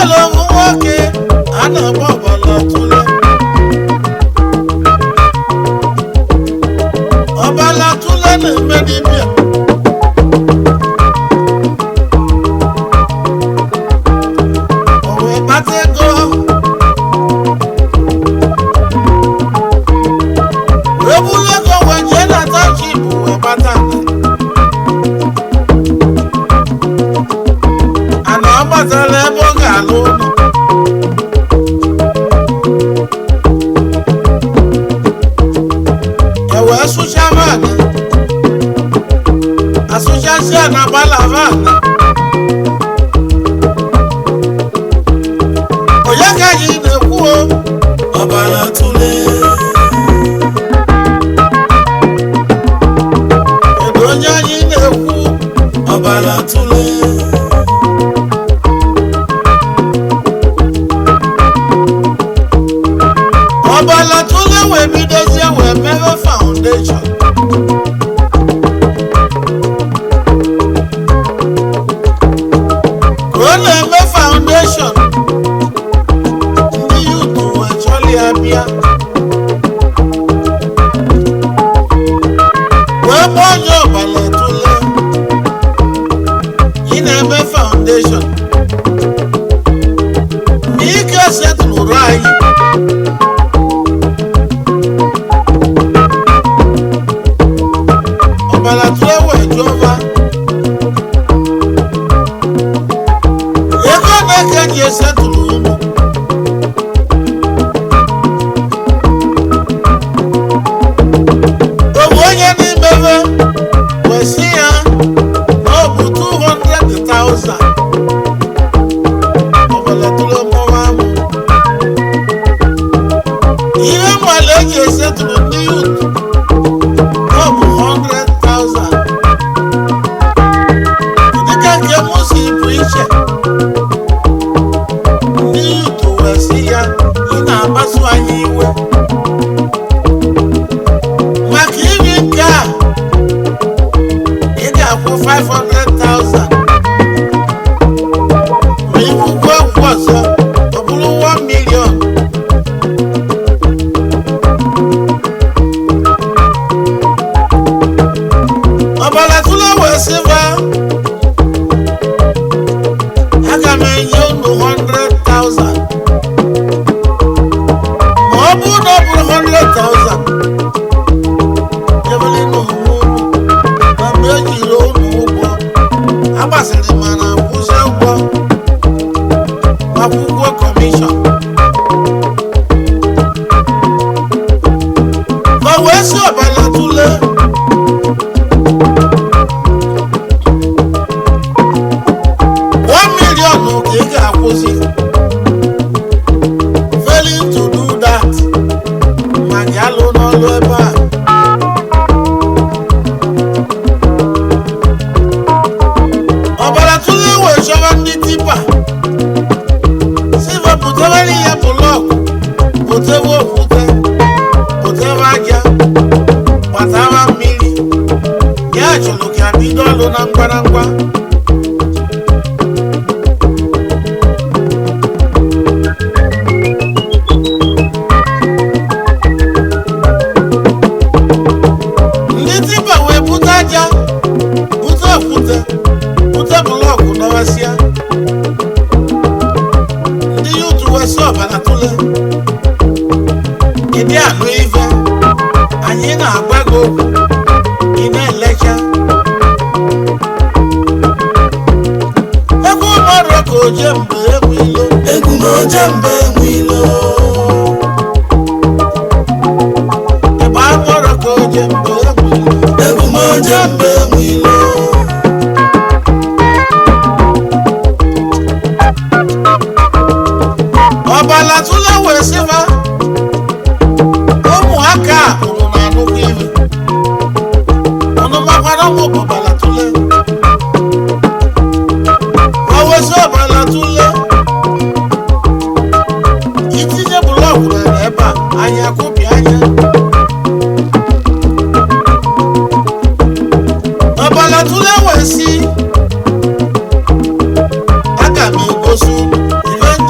Enwere ofu nwoke a na-akpọ Ọbala Tule. Ọbala Tule na-eme dibịa. O wee kpata ego, wee buru ego wee jee na township wee kpata ana. Ọ gbatara ebe ọ ga-alụ ụlọ. E wee sụchaa vaanị, asụchasịa na gbala vaanị. Onye ka anyị na-ekwu o? Ọbara tụle. Kedu onye anyị na-ekwu? Ọbara tụle. Ọbala Tule wee bidozie wee mewe foundation. Ka ọ na-eme foundation, ndị youth wee chọrọ ya bịa wee kpọọ onye. Ọbala Tule, ị na-eme foundation ma ike setụlụrụ anyị. Ọbara tụrụ wee jụọba ego na-eke ji esetụlụ ụmụ. Obu onye n'imebe wee sị ya na ọ bụ 200,000. Ọbara tụrụ mụwa amụ ihe nwale eji esetụlụ ndị yut, ọ bụ 100,000. Dịka nke mụ si bụ iche, ndị yutu wee sị ya, ị na-akpasu anyị iwe maka iri nke a, ị ga-akwụ 500,000, ma ikwukwu okwu ọzọ, ọ bụrụ 1 million. Ọbara tụle wee sị ba, aga m enye unu 100,000, ma ọ bụrụ na ọ bụrụ 100,000, ebele na onwe unu ma mgbe e jiri unu ụgwọ agbasịrị, mana kwụsị ụgwọ ma kwụkwọ commission. Ma wee sị ọbara tụle, 1 million ka ị ga-akwụsị. Failing to do that, ma gị alụ n'ọlụ ebe a. Ọbara tụle wee chọba ndị tipper si pụtewere ihe block, pụtewe okwute, pụtewe aja, gbatawa mmiri. Ya chọrọ ka bido ọlụ na ngwa na ngwa. Ndị tipper wee bute aja, bute okwute, bute block, dọwasịa. Ndị youth wee sị ọbara tụle, ịdị anụ ife anyị na-agwa gị okwu, ị na-elecha egwu mmadụ ka oje mgbe egwu ilo. Egwu m oje mgbe enwe ilo. Ịgba mmadụ ka oje mgbe egwu ilo. Egwu m oje mgbe enwe ilo. Ọbala tụle wee sịba, ụmụaka a, unu na-anụkwa ife unu makwara ụmụ bụ ọbala tụle. O wee sị ọbala tụle, itinye block na ebe a, anyị akụpi anya. Ọbala tụle wee sị, aga m egosi unu ife.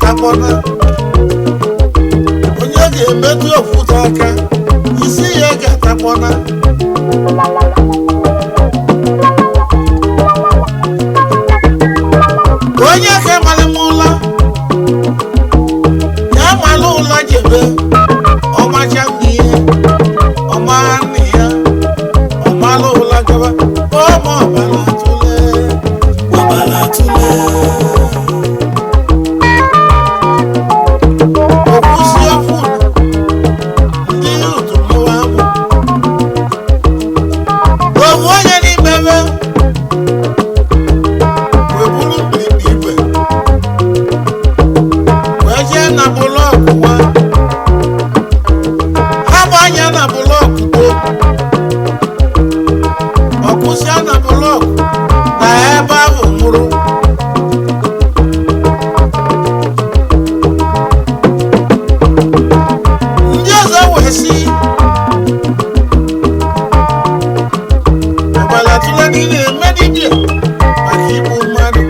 ga-atakpọna. Onye ga-emetụ okwute aka, isi ya ga-atakpọna. Onye ka mara m ụla ya mara ụla jebe ọmacha nna ihe ọma nna ya ọmara ụla gaba ọma ọbara tụle. Ọbara tụle. Okwusi okwu ndị otu mụwa amụ ofu onye n'ime ebe wee buru mkpirikpi igwe wee jee na bụlọkụ nwa ha gba anya na bụlọkụ to ọkwụsịa na bụlọkụ na ebe ahụ nwụrụ. Ndị ọzọ wee sị ọbara tụle niile eme dibịa maka igbu mmadụ.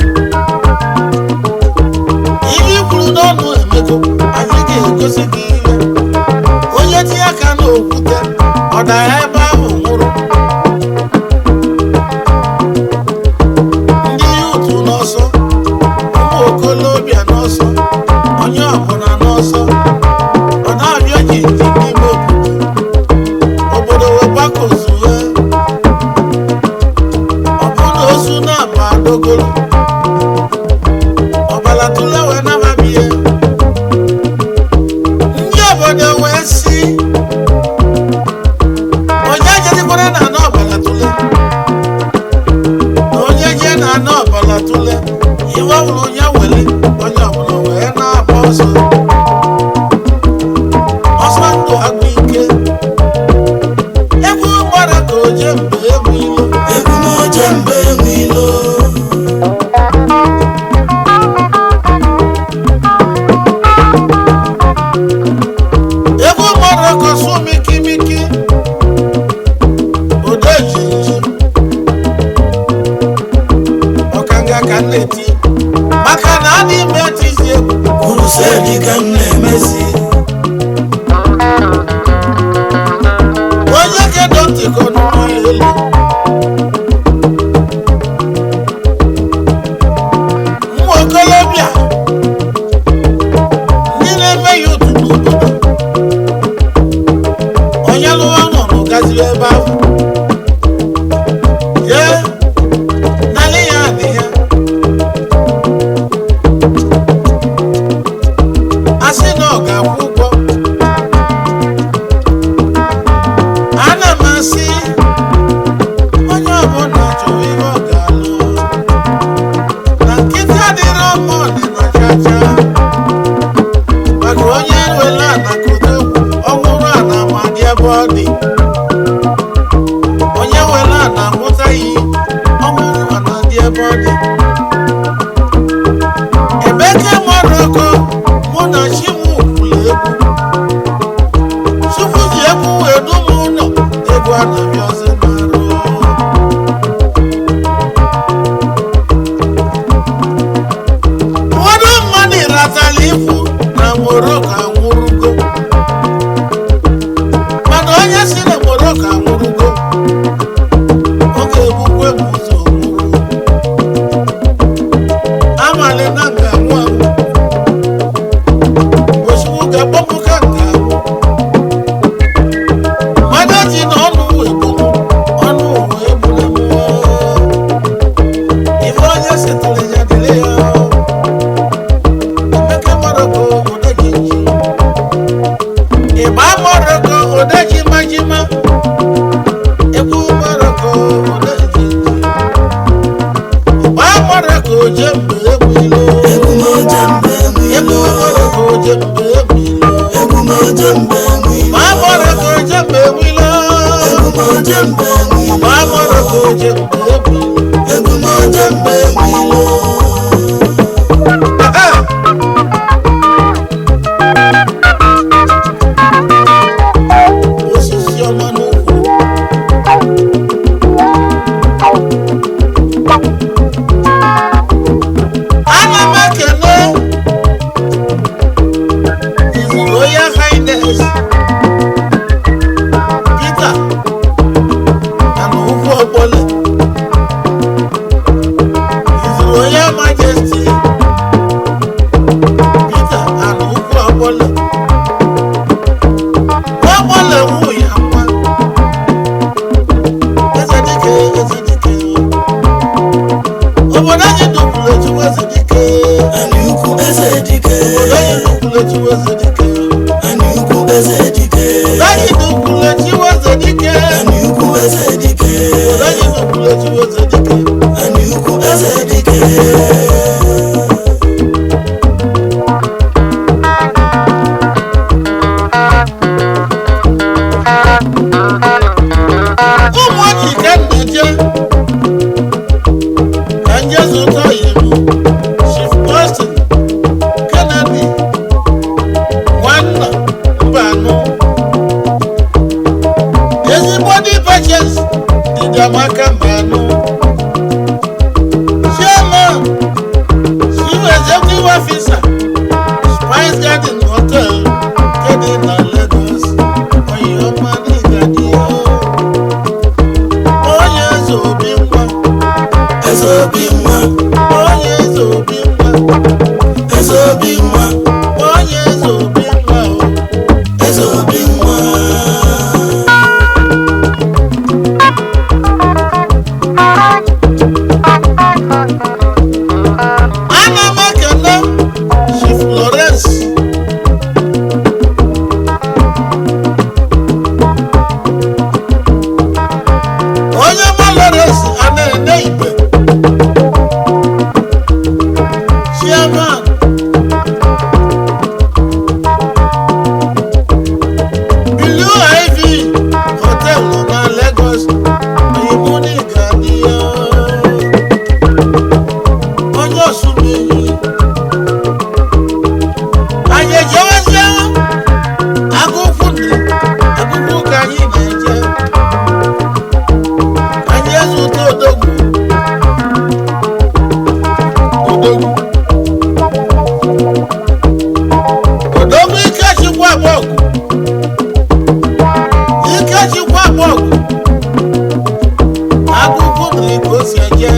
Ihe i kwuru n'ọnụ emego, anyị ga-egosi gị ihe. Onye tinye aka n'okwute ọ dara ebe ahụ nwụrụ. Ndị otu n'ọsọ, ụmụ okolobịa n'ọsọ, onye ọbụla n'ọsọ. Ọ na-abịa jinji n'ime obodo, obodo wee gbakọzuo. Ọ bụrụ na ozu na-aba adogolo, ọbara tụle wee nababie. Ndị obodo wee sị onye jezikwara na ana ọbara tụle, na onye jee na ana ọbara tụle iwe ọbụla onye wele, onye ọbụla wee na-agba ọsọ ọsọ ndụ agụ ike. Egwu gbara ka oje mgbe egwu ilo. Egwu m oje mgbe enwe ilo. Egwu gbara ka ọsụ mikimiki ode jinji ọkanga ka m na-eti maka na a na-eme etizi egwu. Crusade ka m na-emezi. Onye kedo ntị ka ọ nụrụ ya elu. Ụmụ okolobịa ndị na-eme ya otu n'obodo, onye lụwa nọ n'ụgaziri ebe ahụ jee nalị ya anị ya a sị na ọ ga-akwụ ụgwọ. Ana m asị onye ọbụla chọrọ ihe ọ ga-alụ na nkịtị adịrọ mma ọdịna chacha maka onye wele anakodo ọhụrụ ana ma dị ebe ọ dị. Onye wele ana amụta ihe ọhụrụ ana dị ebe ọ dị. Ebeke Morocco mụ na Chinwe kwuru egwu Chukwu ji egwu wee du m ụlọ egwu a na-abịazi n'arụ. Ụfọdụ mmadụ ratara ikwu na Morocco anwụrụgo, mana onye si na Morocco anwụrụgo ọ ga-egbukwe m ụzọ nwụrụ amalị na nga anwụ anwụ ozugbo ga-akpọpụ ka nga anwụ. Mmadụ ji na ọnụ egbu m, ọnụ ụwa egbula m. Ife onye setụrụ ya dịrị ya. Emeka Morocco odejiji ịgba Morocco odejimajima egwu Morocco odejiji ịgba Morocco oje mgbe egwu ilo. Egwu m oje mgbe enwe Egwu ilo. Morocco oje mgbe egwu ilo. Egwu m oje mgbe enwe ilo. Ịgba Morocco oje mgbe egwu ilo. Egwu m oje mgbe enwe ilo. Ịgba Morocco oje mgbe egwu ilo. Egwu m oje mgbe enwe ilo. Osisi ọma n'ukwu ana m ekele Obodo anyị n'ukwule chiweze dike. Anyị ukwu eze dike. Obodo anyị n'ukwule chiweze dike. Anyị ukwu eze dike. Obodo anyị n'ukwule chiweze dike. Anyị ukwu eze dike. Ụmụ anyị ka m na-eje ka nje zụta iwu Chief Austin Kennedy Nwanna Mbanụ, ezigbo dị Patience Didamaka Mbanụ, Chairman, Chief Executive Officer, Spice Garden Hotel nke dị na Lagos. Oyoma n'Igadi, onye eze obi nwa. Eze obi nwa. Onye eze obi nwa. Eze obi nwa. Onye eze obi nwa o. Eze obi nwa. Ana m ekele Chief Lawrence onye ma Lawrence a na-ene igbe, Chairman, Blue Ivy Hotel na Lagos. Imuniga n'ihe onye osummiri, anyị ejewezie agụkwu ndị agụkwu ka anyị na-eje, anyị ezute odogwu. Odogwu, odogwu Ikechukwu Agbọgụ, Ikechukwu Agbọgụ, agụkwu ndị ka o si eje,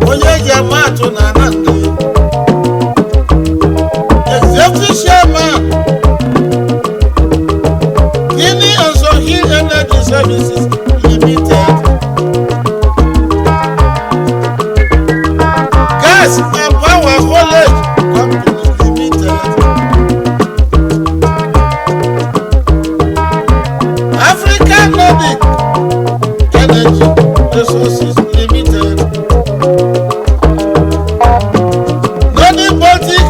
onye ji ama atụ na Anandị, Executive Chairman, Guinea and Sohi Energy Services Limited, Gas and Power College Company Limited, African Nordic Energy Resources Limited, Northern Baltic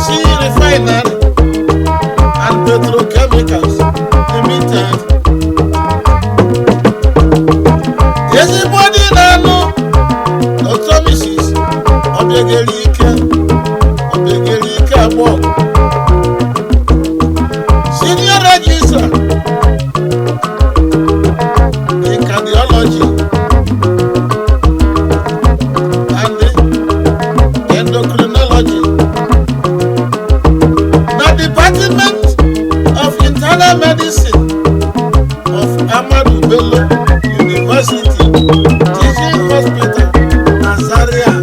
Sea Refinery and Petrochemicals Limited. Ezigbo dị na-anụ Dr. Mrs. Obiageli Ike, Obiageli Ike Agbọ, Senior Registrar in Cardiology and Endocrinology na Department of Internal Medicine of Ahmadu Bello University Teaching Hospital na Zaria.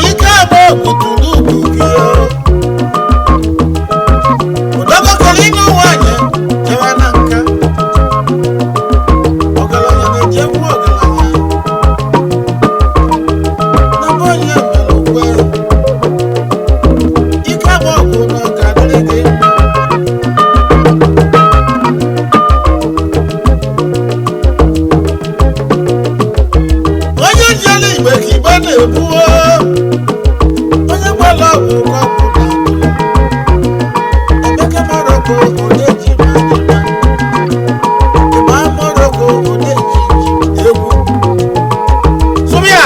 Ike agba okutulu ugwu gị o. Odogokoro ịnụ nwanyị jewa na nka. Ọgaranya na-ejekwu ọgaranya. Na be onye mere ukwe. Ike agba ọgwụ na ọ ga-adịrị gị mma. Onye jere igbe ka igbe na-ebuo, onye gbara ọgwụ ka ọgwụ na-egbu. Emeka Morocco odeji ma jima, Ịma Morocco odeji ji egwu. Sụbịa!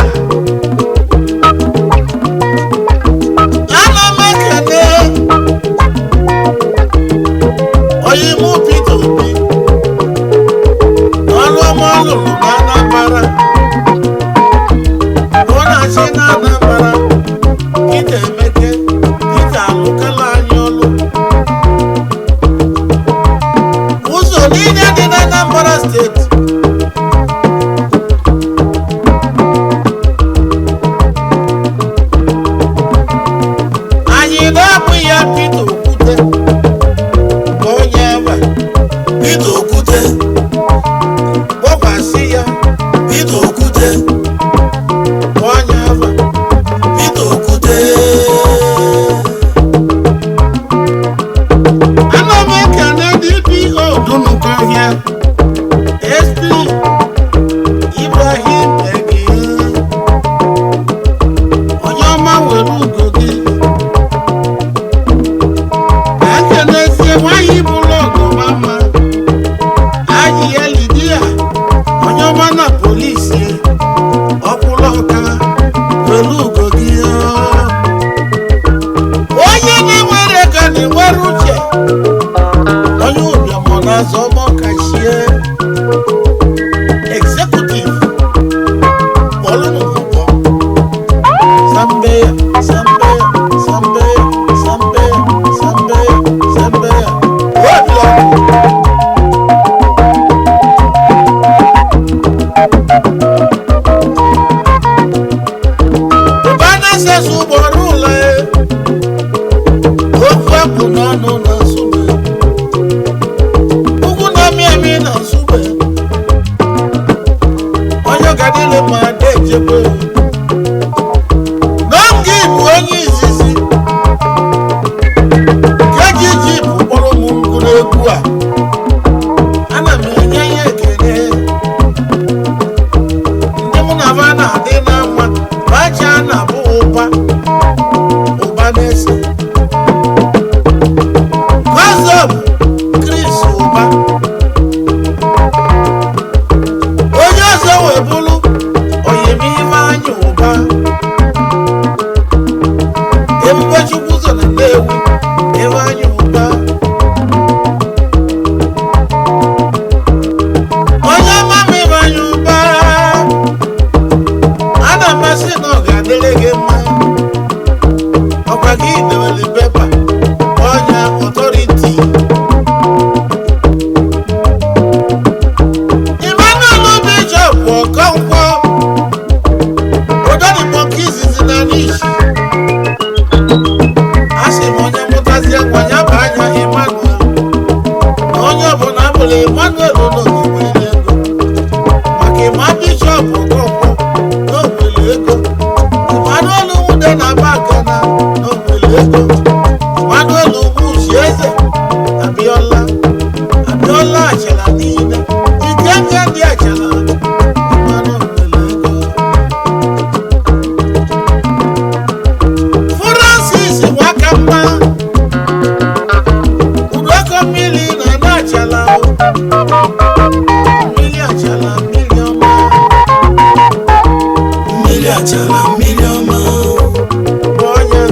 Ana m ekele Oyimu Peter Obi, ọrụ ọma ọ lụrụ na Anambra. Ọ na-achị na Anambra. Peter Emeke, Peter alụkala anyị ọlụ. Ụzọ niile dị na Anambra Steeti, anyị na-abụ ya Peter Okwute ka onye ebe Peter Okwute. kpọkwasị ya Peter Okwute. Ọ Sambeya, Sambeya, Sambeya, Sambeya, Sambeya, Sambeya. Webila. Ụba na-esesa ụgbọrọ ụlọ ya. Okwu apụ n'ọnụ na nsụbe. Ugwu na-amị amị na nsụbe. Onye ọgadịle ma ada echebe. N'oge bụ onye izizi ka eji ji bụ kpọrọ m ngwụrụ egwu a. Ana m enye ya ekele. Ndị mụ na ba na-adị na mma, bacha na-abụ ụba, ụba na-ese. Ọzọ bụ Chris Ụba. Onye ọzọ wee bụrụ Oyemife Ụba. Ebube Chukwu so na Nnewi, Ifeanyị Ụba. Onye ọma m Ifeanyị Ụba, ana m asị na ọ ga-adịrị gị mma. Ọkwa gị dewere pepa ọnya ọtọriti. Emmanuel Bishop Okonkwo, Odenigbo nke izizi na Nishi. A sị m onye mụtazie nwa ya bụ anya Emmanuel. Na onye ọbụla abụla Emmanuel n'ogige ego. Maka Emma Bishop Okonkwo n'ogwele ego. Emmanuel Nwude na Abagana n'ogwele ego. Emmanuel Ugwuchi Eze Abiola Abiola Achala niile Ikenga ndị Achala Emmanuel nwere ego. Francis Nwakamma Uduaka mmiri na na Achala o. Mmiri Achala mmiri ọma. Mmiri achala mmiri ọma. Bụ onye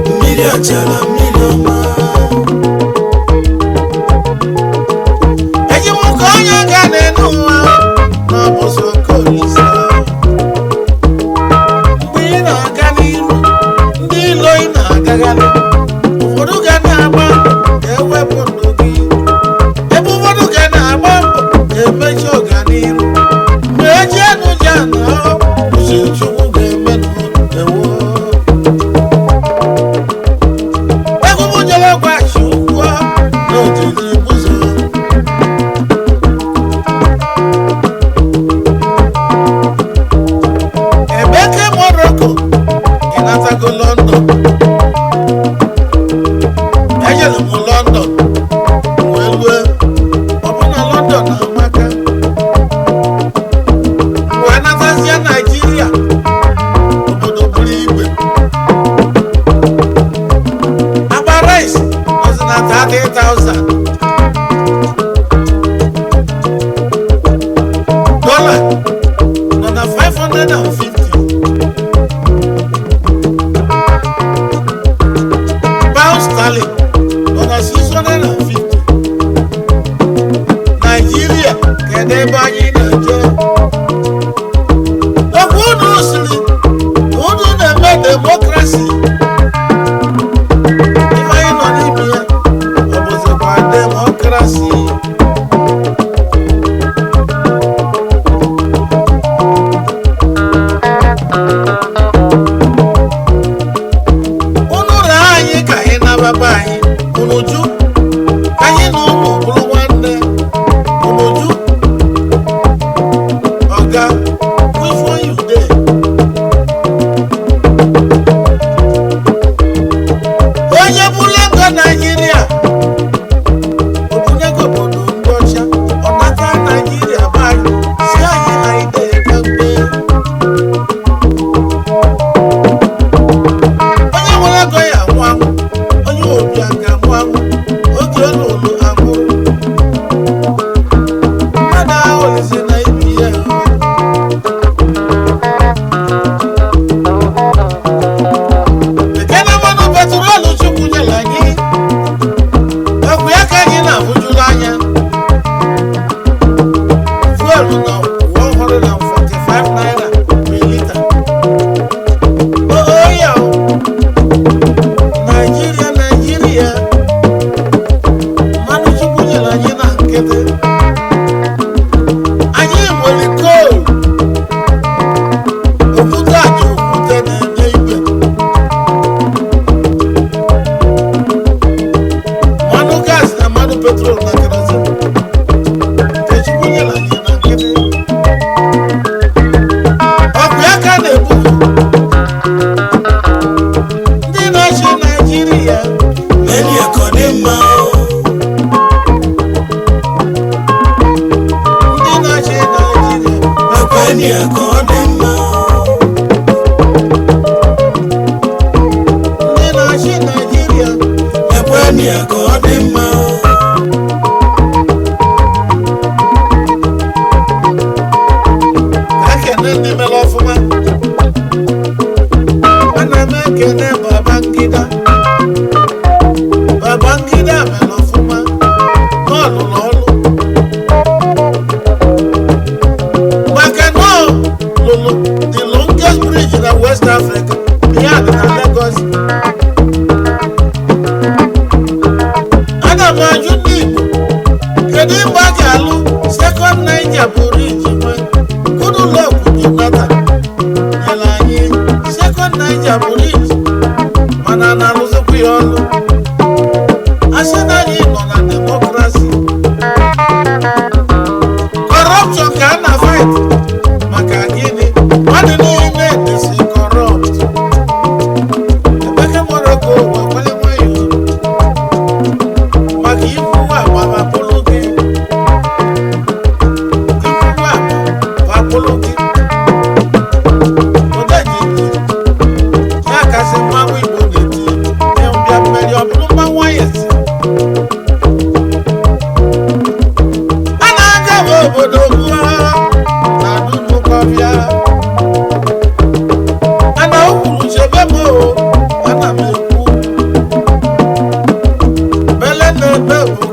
Mmiri achala mmiri ọma. Eji m ka onye ga na-enu ụwa na ọ bụ sọ nke Olise. Mgbe ị na-aga n'iru, ndị ilo ị na-agagharị, ụfọdụ ga na-agba mbọ ka ewepụ ndụ gị, ebe ụfọdụ ga na-agba mbọ ka emechi ọganiru. Mgbe eji enu ji ana uche Chukwu ga-eme ewo. Egwu m jere West Africa. Ya dị na Lagos. Ana m ajụ ndị Igbo, kedu mgbe a ga-alụ Second Niger Bridge? Nwe Goodluck Jonathan nyere anyị Second Niger Bridge, mana a na-alụzikwa ya ọlụ? Asị na anyị nọ na democracy, corruption ka a na fight. Maka gịnị mmadụ niile dịzi corrupt? Emeka Morocco wekwele nwayọọ maka ikwuwa agbamapụlụ gị, ikwuwa agbamapụlụ gị. Odejiji ya kasị mmanwụ Igbo na-eti mbịa mmeri, ọ bụrụ mmanwụ anyị si a na-aga m obodo gbuo na dudukọbịa ana o kwuru chebe m o. Ana m ekwu bele na ebe bụ